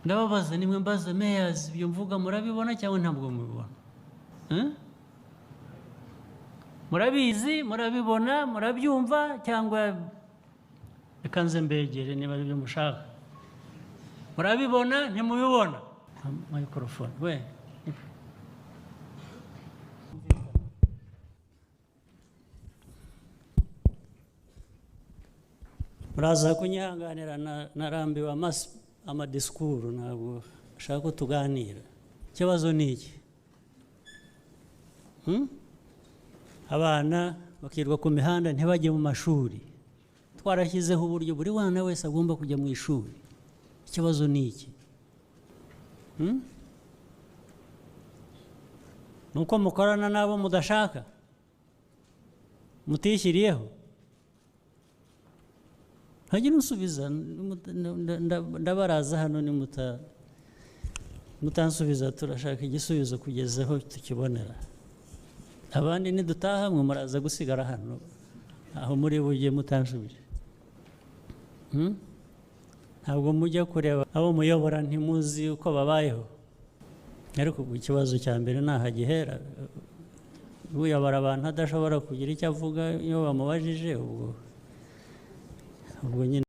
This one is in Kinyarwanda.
Ndababaza nimwe mbaza mayors, ibyo mvuga murabibona cyangwa ntabwo mubibona? Murabizi, murabibona, murabyumva cyangwa reka nze mbegere niba ari byo mushaka. Murabibona, ntimubibona? Microphone we. Muraza kunyihanganira narambiwe amadisikuru, ntabwo nshaka ko tuganira. Ikibazo ni iki? Abana bakirwa ku mihanda ntibajye mu mashuri. Twarashyizeho uburyo buri mwana wese agomba kujya mu ishuri. Ikibazo ni iki? Nuko mukorana nabo mudashaka, mutishyiriyeho. Ntagira unsubiza, ndabaraza hano mutansubiza, turashaka igisubizo kugeza aho tukibonera. Abandi nidutaha mwe muraza gusigara hano aho muri bujye mutanshubije. Ntabwo mujya kureba abo muyobora ntimuzi uko babayeho. Ariko ikibazo cya mbere nahagihera, uyobora abantu adashobora kugira icyo avuga iyo bamubajije, ubwo nyine